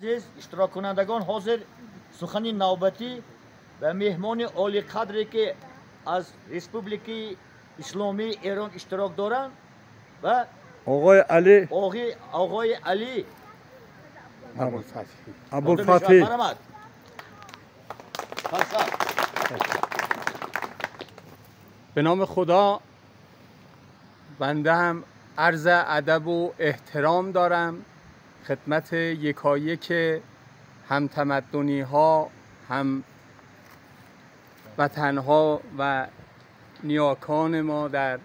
Азиз иштироккунандагон, ҳозир сухани навбатӣ ба меҳмони олиқадре, ки аз Республикаи Исломии Эрон иштирок доранд ва оғои Алӣ, оғои Алӣ Абулфатҳӣ. Марҳамат. به نام خدا. بنده هم عرض ادب و احترام دارم خدمت یکایک هم تمدنی ها، هم وطنها و نیاکان ما در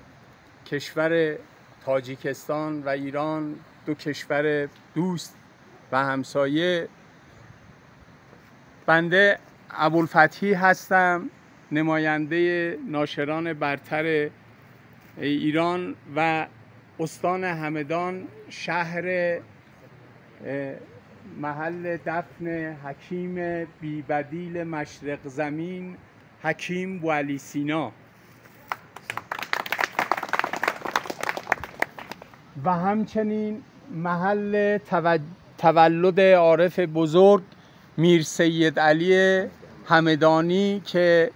کشور تاجیکستان و ایران، دو کشور دوست و همسایه. بنده ابوالفتحی هستم، نماینده ناشران برتر ایران و استان همدان، شهر محل دفن حکیم بی‌بدیل مشرق زمین، حکیم بوعلی سینا، و همچنین محل تولد عارف بزرگ میر سید علی همدانی که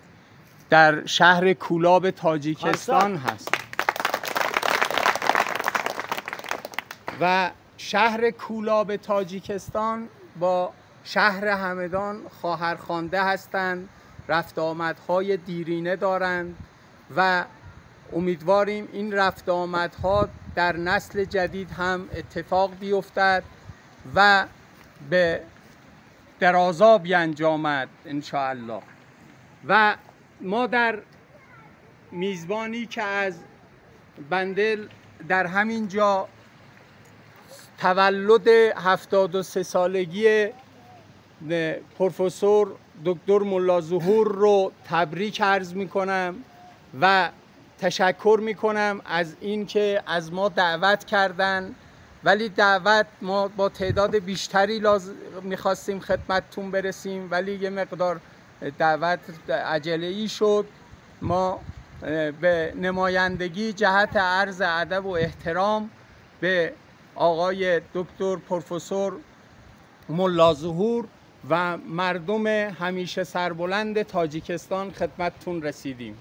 در شهر کولاب تاجیکستان هست. و شهر کولاب تاجیکستان با شهر همدان خواهرخوانده هستند، رفت آمدهای دیرینه دارند و امیدواریم این رفت آمدها در نسل جدید هم اتفاق بیفتد و به درازا بیانجامد انشاءالله. و ما در میزبانی که از بنده در همین جا تولد 73 سالگی پروفسور دکتر ملا ظهور رو تبریک عرض میکنم و تشکر میکنم از اینکه از ما دعوت کردن، ولی دعوت ما با تعداد بیشتری میخواستیم خدمتتون برسیم، ولی یه مقدار دعوت عجله‌ای شد. ما به نمایندگی جهت عرض ادب و احترام به آقای دکتر پروفسور ملا ظهور و مردم همیشه سربلند تاجیکستان خدمتتون رسیدیم.